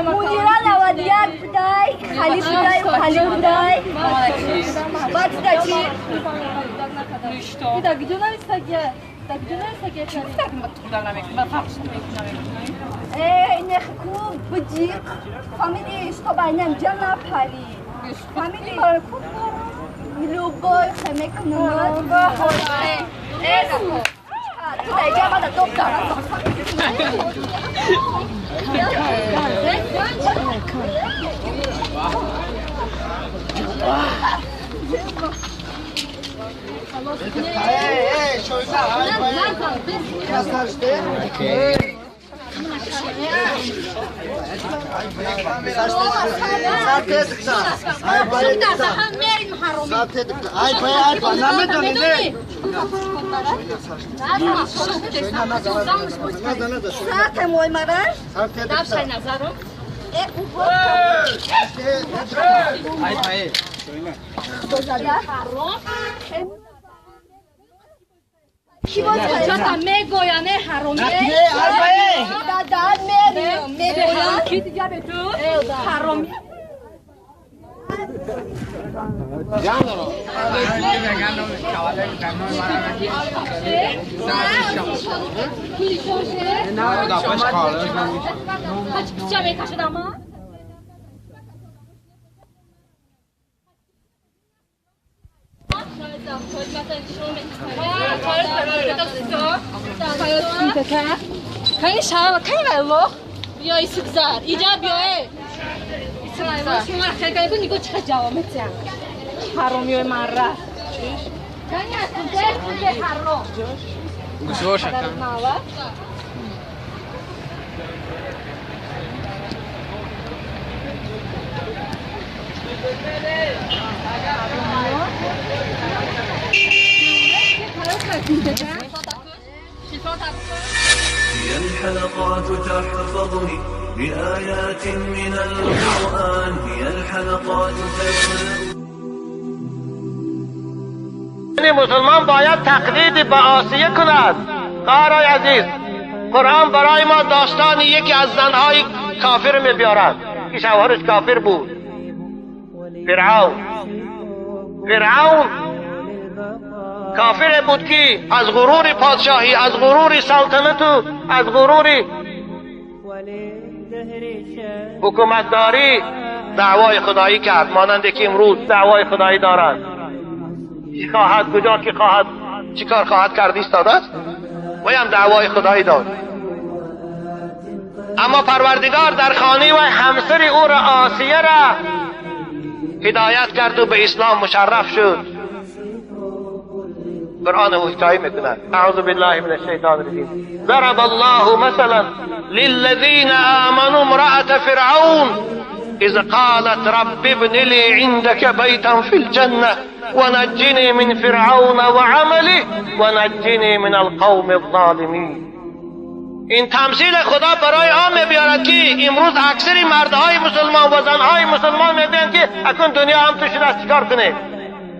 مدیران 91 بدای خالی بدای خالی بدای بعد چی؟ نخکو بدیق فهمیدی تو باید جنا پری فهمیدی لوبای خمک نماد تو دیگه بعد دکتر هي الحلقات تحفظني بآيات من القرآن هي الحلقات تحفظني. مسلمان باید تقلید به آسیه کند. خواهرای عزیز، قرآن برای ما داستان یکی از زنهای کافر می‌بیارد که شوهرش کافر بود، فرعون. فرعون کافر بود که از غرور پادشاهی، از غرور سلطنت و از غرور حکومتداری دعوای خدایی کرد، مانند که امروز دعوای خدایی دارد. چی خواهد، کجا که خواهد، چی کار خواهد کرد ایستاده است و هم دعوای خدایی داد. اما پروردگار در خانه و همسر او را آسیه را هدایت کرد و به اسلام مشرف شد. قرآن حکایت میکند. اعوذ بالله من الشیطان الرجیم. ضرب الله مثلا للذین آمنوا امرأة فرعون اذ قالت رب ابن لي عندك بيتا في الجنة ونجني من فرعون وعمله ونجني من القوم الظالمین. این تمثیل خدا برای آن می‌بیارد که امروز اکثر مردهای مسلمان و زنهای مسلمان می‌بینند که اکنون دنیا هم تو شده است، چیکار کنه؟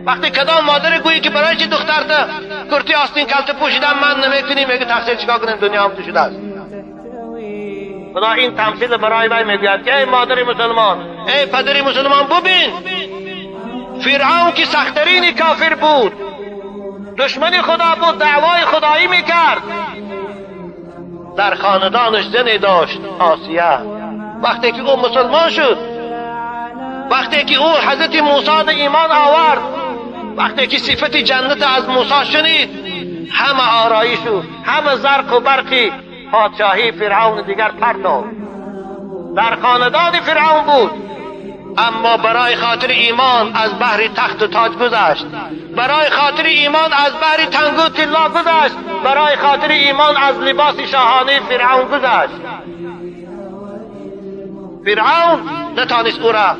وقتی کدام مادر گویی که برای چی دخترت کرتی آستین کلته پوشیدن من نمیکنی، میگه تقصیر چیکار کنیم، دنیا هم تو شده است. خدا این تمثیل برای وی میگوید که ای مادر مسلمان، ای پدر مسلمان، ببین فرعون که سخترین کافر بود، دشمن خدا بود، دعوای خدایی میکرد، در خاندانش زنی داشت آسیه. وقتی که او مسلمان شد، وقتی که او حضرت موسی ایمان آورد، وقتی که صفت جنت از موسی شنید، همه آرایش و همه زرق و برقی پادشاهی فرعون دیگر پرتاب. در خاندان فرعون بود، اما برای خاطر ایمان از بحر تخت و تاج گذشت، برای خاطر ایمان از بحر تنگ و طلا گذشت، برای خاطر ایمان از لباس شاهانه فرعون گذشت. فرعون نتانست او را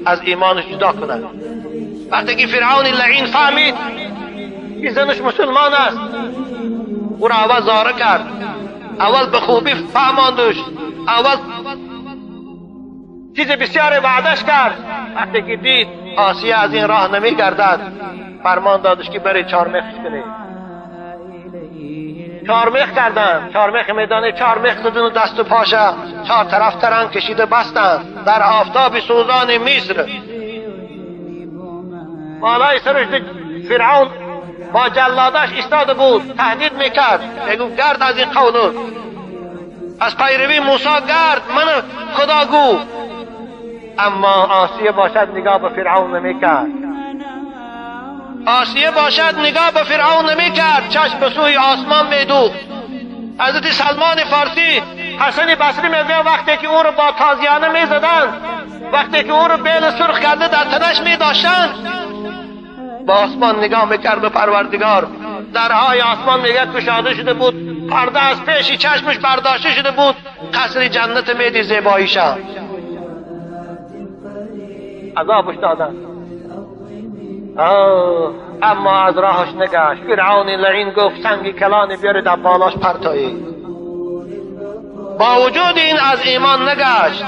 از ایمانش جدا کند. وقتی که فرعون لعین فهمید که زنش مسلمان است، او را اول زاره کرد، اول به خوبی فهماندش، اول چیز بسیار وعدش کرد. وقتی که دید آسیه از این راه نمیگردد، فرمان دادش که بری چارمخش کنی. چارمخ کردن، چارمخ میدانه، چارمخ زدن و دست و پاشه چهار طرف ترن کشیده بستند در آفتاب سوزان مصر. بالای سرش فرعون با جلادش ایستاده بود، تهدید میکرد، میگفت گرد از این قول، از پیروی موسی گرد، من خدا گو. اما آسیه باشد نگاه به فرعون نمیکرد، آسیه باشد نگاه به فرعون نمیکرد، چشم به سوی آسمان میدوخت. حضرت سلمان فارسی، حسن بصری میگه وقتی که او رو با تازیانه میزدند، وقتی که او رو بیل سرخ کرده در تنش میداشتند، با آسمان نگاه میکرد به پروردگار. درهای آسمان میگه کشاده شده بود، پرده از پیش چشمش برداشته شده بود، قصر جنت میدی زیباییشه. عذابش دادن، اما از راهش نگشت. فرعون لعین گفت سنگ کلانی بیاری در بالاش پرتایی. با وجود این از ایمان نگشت.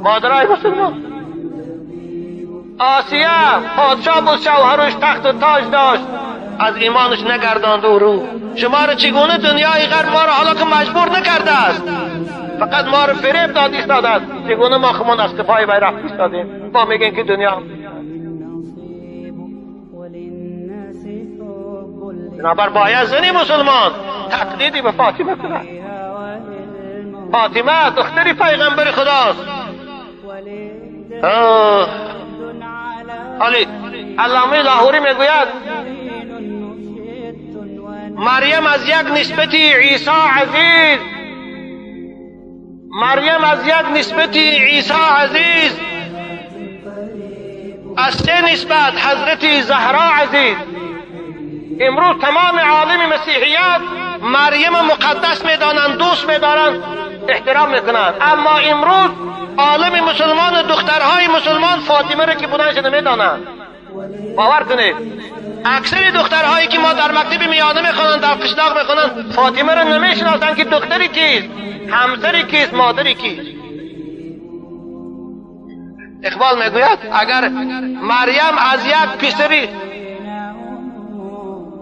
مادرای مسلمان، آسیه پادشاه بود، شوهرش تخت و تاج داشت، از ایمانش نگرداند او رو. شما رو چگونه دنیای غرب ما رو حالا که مجبور نکرده است، فقط ما رو فریب داد ایستاده است، چگونه ما خمان از کفای وی رفت ایستادیم؟ ما میگیم که دنیا. بنابر باید زنی مسلمان تقلیدی به فاطمه کند. فاطمه دختری پیغمبر خداست. حالی علامه لاهوری میگوید مریم از یک نسبتی عیسی عزیز، مریم از یک نسبتی عیسی عزیز، از سه نسبت حضرت زهرا عزیز. امروز تمام عالم مسیحیت مریم مقدس میدانند، دوست میدارند، احترام میکنند، اما امروز عالم مسلمان، دخترهای مسلمان فاطمه را که بودنش نمیدانند. باور کنید اکثر دخترهایی که ما در مکتب میانه میخوانند، در قشلاق میخوانند، فاطمه را نمیشناسند که دختری کیست، همسری کیست، مادری کیست. اقبال میگوید اگر مریم از یک پسری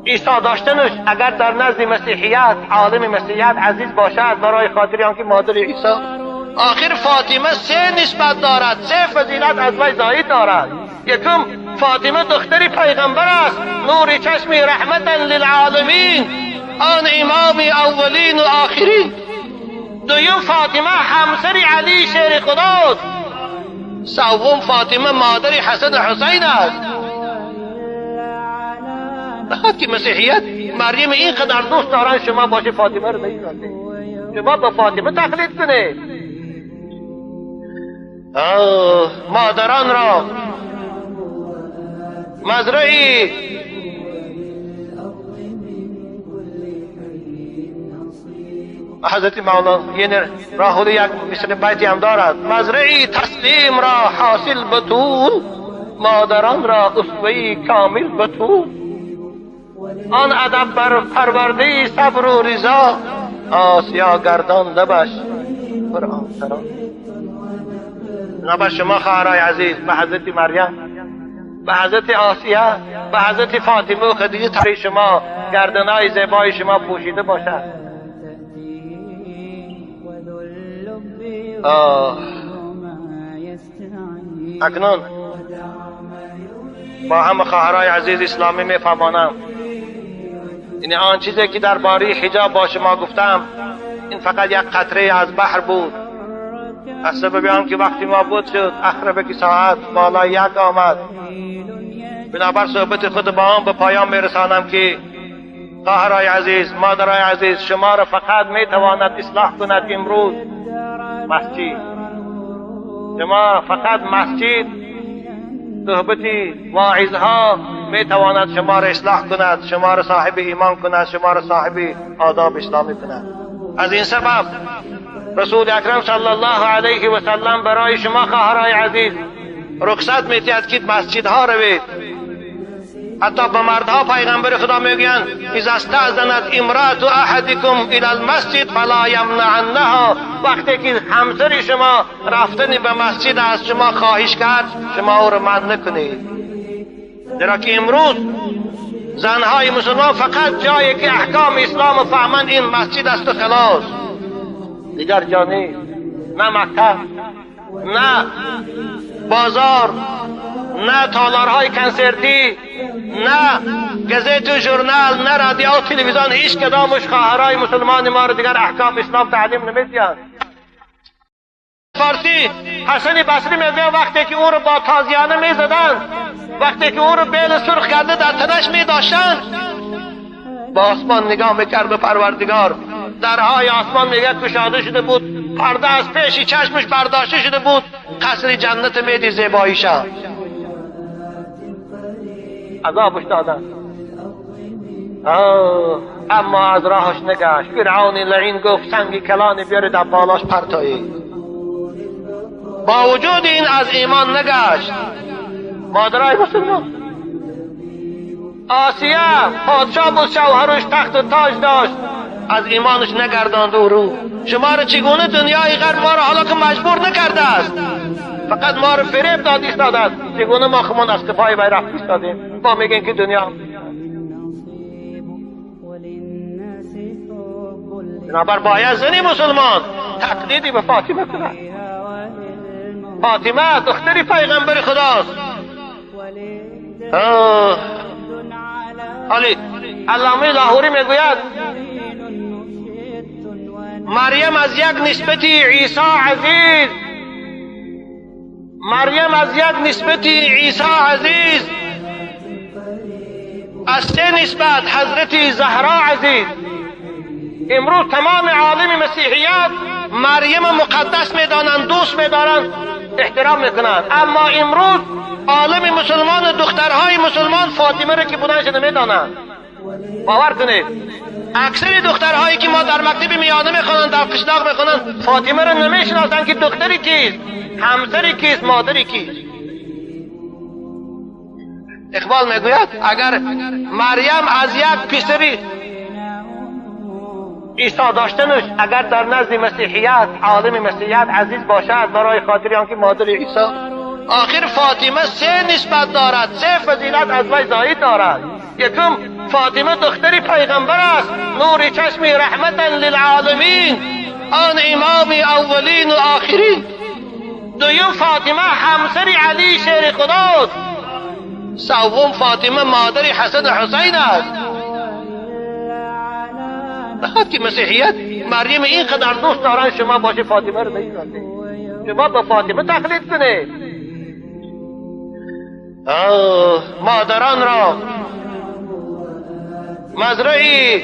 عیسی داشتنش اگر در نزد مسیحیت، عالم مسیحیت عزیز باشد برای خاطر آنکه مادر عیسی، آخر فاطمه سه نسبت دارد، سه فضیلت از وی زاید دارد. یکم فاطمه دختری پیغمبر است، نور چشمی رحمتا للعالمین، آن امام اولین و آخرین. دویم فاطمه همسر علی شیر خداست. سوم فاطمه مادر حسن و حسین است. نخواد که مسیحیت مریم اینقدر دوست دارن، شما باشه فاطمه رو نمی‌شناسید، شما با فاطمه تقلید کنید. مادران را مزرعی حضرت مولانا یعنی راهود یک مثل بیتی هم دارد، مزرعی تسلیم را حاصل بطول، مادران را اسوه‌ای کامل بطول. آن ادب بر پرورده صبر و رضا، آسیا گردان لبش پر آسرا. بنابر شما خواهرای عزیز، به حضرت مریم، به حضرت آسیه، به حضرت فاطمه و خدیجه تری شما گردنای زیبای شما پوشیده باشد. اکنون با همه خواهرای عزیز اسلامی میفهمانم این آن چیزی که درباره حجاب با شما گفتم، این فقط یک قطره از بحر بود. از سبب آن که وقتی ما بود شد اخربه که ساعت بالای یک آمد. بنابر صحبت خود با آن به پایان میرسانم که خواهرای عزیز، مادرای عزیز، شما را فقط میتواند اصلاح کند امروز مسجد. شما فقط مسجد، صحبت واعظها میتواند شما را اصلاح کند، شما را صاحب ایمان کند، شما را صاحب آداب اسلامی کند. از این سبب رسول اکرم صلی الله علیه و سلم برای شما خواهرای عزیز رخصت می‌دهد که مسجدها روید. حتی به مردها پیغمبر خدا میگویند اذا استأذنت امرأة احدکم الی المسجد فلا یمنعنها. وقتی که همسر شما رفتن به مسجد از شما خواهش کرد، شما او را منع نکنید. زیرا که امروز زنهای مسلمان فقط جایی که احکام اسلام فهمند این مسجد است و خلاص، دیگر جا نیست. نه مکتب، نه بازار، نه تالارهای کنسرتی، نه گزت و ژورنال، نه رادیو و تلویزیون، هیچ کدامش خواهرای مسلمان ما رو دیگر احکام اسلام تعلیم نمیدین. فارسی حسن بصری میگه وقتی که او رو با تازیانه میزدند، وقتی که او رو بیل سرخ کرده در تنش میداشتند، با آسمان نگاه میکرد به پروردگار. درهای آسمان میگه کشاده شده بود، پرده از پیش چشمش برداشته شده بود، قصر جنت میدی زیباییشا. عذابش دادن، اما از راهش نگشت. فرعون لعین گفت سنگ کلانی بیاری در بالاش پرتایی. با وجود این از ایمان نگشت. مادرای مسلمان، آسیه پادشاه بود، شوهرش تخت و تاج داشت، از ایمانش نگرداند او رو. شما رو چگونه دنیای غرب ما رو حالا که مجبور نکرده است، فقط ما رو فریب داد ایستاده است، چگونه ما خمان از کفای وی رفت ایستادیم؟ ما میگیم که دنیا. بنابر باید زنی مسلمان تقلیدی به فاطمه کند. فاطمه دختری پیغمبر خداست. علی علامه لاهوری میگوید مریم از یک نسبتی عیسی عزیز، مریم از یک نسبتی عیسی عزیز، از سه نسبت حضرت زهرا عزیز. امروز تمام عالم مسیحیت مریم مقدس میدانند، دوست میدارند، احترام میکنند، اما امروز عالم مسلمان، دخترهای مسلمان فاطمه را که بودنش نمیدانند. باور کنید اکثر دخترهایی که ما در مکتب میانه میخوانند، در قشلاق میخوانند، فاطمه را نمیشناسند که دختری کیست، همسری کیست، مادری کیست. اقبال میگوید اگر مریم از یک پسری عیسی داشتنش اگر در نزد مسیحیت، عالم مسیحیت عزیز باشد برای خاطر آنکه مادر عیسی، آخر فاطمه سه نسبت دارد، سه فضیلت از وی زاید دارد. یکم فاطمه دختر پیغمبر است، نور چشم رحمتا للعالمین، آن امام اولین و آخرین. دویم فاطمه همسر علی شیر خداست. سوم فاطمه مادر حسن و حسین است. نخواد که مسیحیت مریم اینقدر دوست دارن، شما باشه فاطمه رو نشناسید، شما با فاطمه تقلید کنید. مادران را مزرعی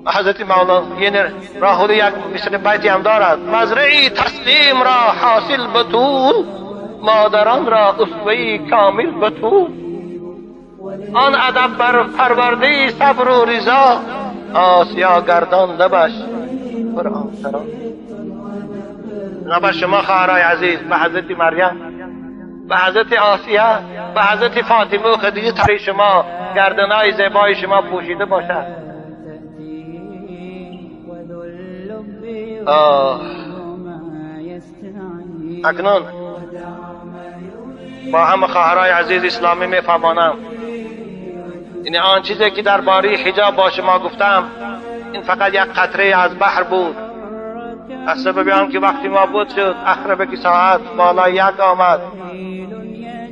حضرت مولانا یعنی راهولی یک مثل بیتی هم دارد، مزرعی تسلیم را حاصل بطول، مادران را اسوه‌ای کامل بطول. آن ادب بر پرورده صبر و رضا، آسیا گردان لبش پر آسرا. بنابر شما خواهرای عزیز، به حضرت مریم، به حضرت آسیه، به حضرت فاطمه و خدیجه تری شما گردنای زیبای شما پوشیده باشد. اکنون با همه خواهرای عزیز اسلامی میفهمانم این آن چیزی که درباره حجاب با شما گفتم این فقط یک قطره از بحر بود. از سبب آن که وقتی ما بود شد اخربه که ساعت بالای یک آمد.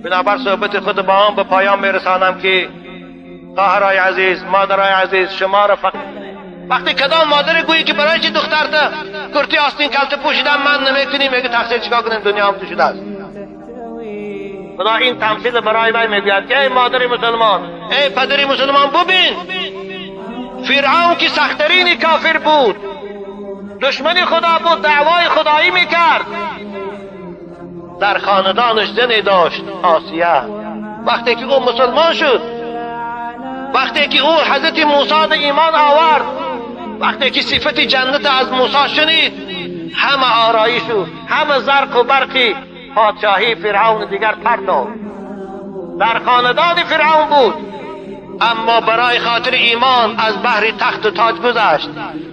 بنابر صحبت خود با آن به پایان میرسانم که خواهرای عزیز، مادرای عزیز، شما را فقط وقتی کدام مادر گویی که برای چی دخترت کرتی آستین کلته پوشیدن من نمیکنی، میگه تقصیر چیکار کنیم، دنیا هم تو شده است. خدا این تمثیل برای وی میگوید که ای مادر مسلمان، ای پدر مسلمان، ببین فرعون که سخترین کافر بود، دشمن خدا بود، دعوای خدایی میکرد، در خاندانش زنی داشت آسیه. وقتی که او مسلمان شد، وقتی که او حضرت موسی به ایمان آورد، وقتی که صفت جنت از موسی شنید، همه آرایی شد، همه زرق و برقی پادشاهی فرعون دیگر پرتافت. در خاندان فرعون بود، اما برای خاطر ایمان از بحر تخت و تاج گذشت،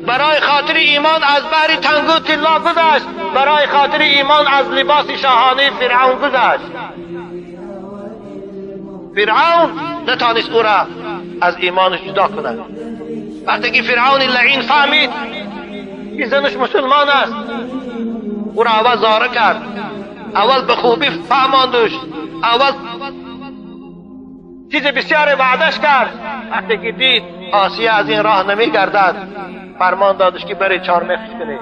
برای خاطر ایمان از بحر تنگ و طلا گذشت، برای خاطر ایمان از لباس شاهانه فرعون گذشت. فرعون نتانست او را از ایمانش جدا کند. وقتی که فرعون لعین فهمید که زنش مسلمان است، او را اول زاره کرد، اول به خوبی فهماندش، اول چیز بسیار وعدش کرد. وقتی که دید آسیه از این راه نمی گردد، فرمان دادش که بری چارمخش کنی.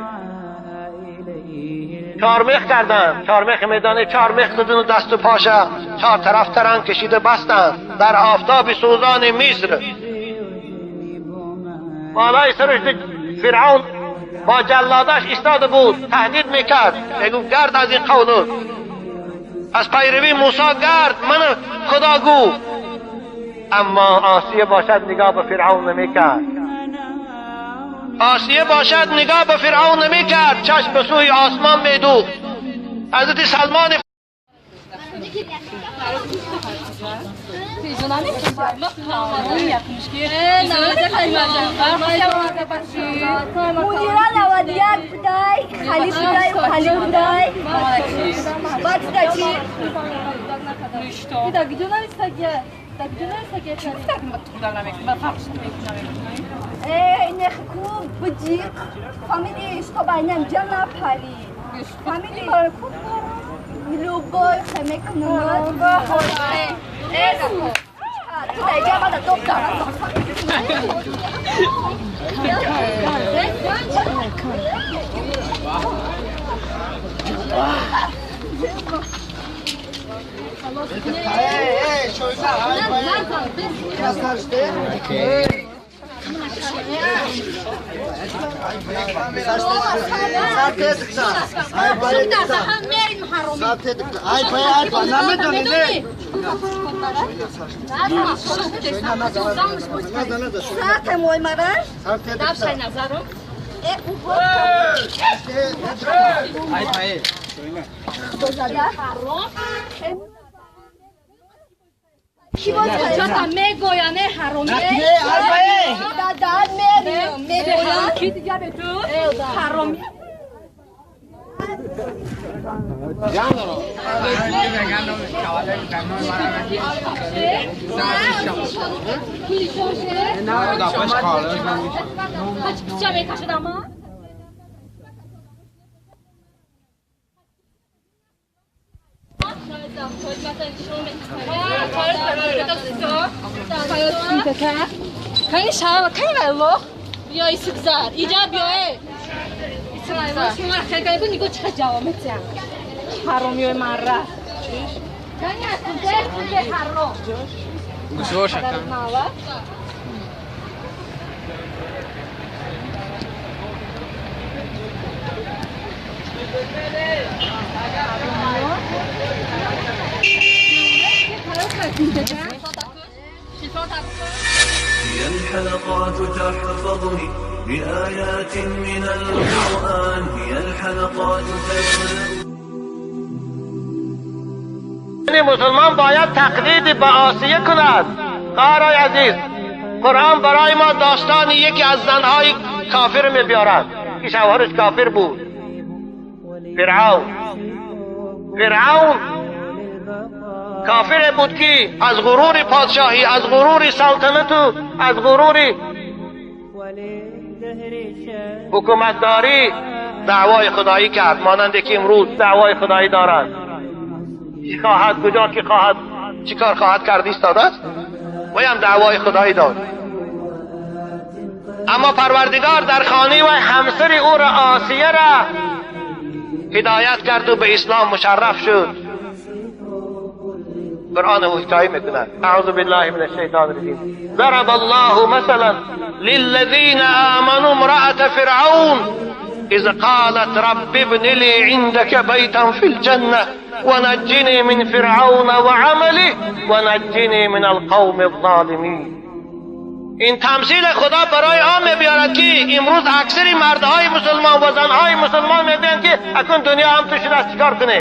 چارمخ کردن، چارمخ میدانه، چارمخ زدن و دست و پاشه چهار طرف ترن کشیده بستند در آفتاب سوزان مصر. بالای سرش فرعون با جلادش ایستاده بود، تهدید میکرد، میگفت گرد از این قولت، از پیروی موسی گرد، من خدا گو. اما آسیه باشد نگاه به فرعون نمیکرد، آسیه باشد نگاه به فرعون نمیکرد، چشم به سوی آسمان میدوخت. حضرت سلمان مدیران 91 بدای، خالی بدای، خالی بدای. بعد چی؟ نخکو بجیق فهمیدی что байнам ҷана пари фаҳмиди любой хемекунад. Ту даиҷа мада доктор. هي الحلقات تحفظني بآيات من القرآن، هي الحلقات تحفظني. مسلمان باید تقلید به آسیه کند. خواهرای عزیز، قرآن برای ما داستان یکی از زنهای کافر می بیارد که شوهرش کافر بود، فرعون. فرعون کافر بود که از غرور پادشاهی، از غرور سلطنت و از غرور حکومتداری دعوای خدایی کرد، مانند که امروز دعوای خدایی دارد. چی خواهد، کجا که خواهد، چی کار خواهد کرد ایستاده است و هم دعوای خدایی دارد. اما پروردگار در خانه و همسر او را آسیه را هدایت کرد و به اسلام مشرف شد. قرآن او حکایه میکند. اعوذ بالله من الشیطان الرجیم. ضرب الله مثلا للذین آمنوا امرأة فرعون اذ قالت رب ابن لي عندك بيتا في الجنة ونجني من فرعون وعمله ونجني من القوم الظالمین. این تمثیل خدا برای آن می‌بیارد که امروز اکثر مردهای مسلمان و زنهای مسلمان می‌بینند که اکنون دنیا هم تو شده است، چیکار کنه؟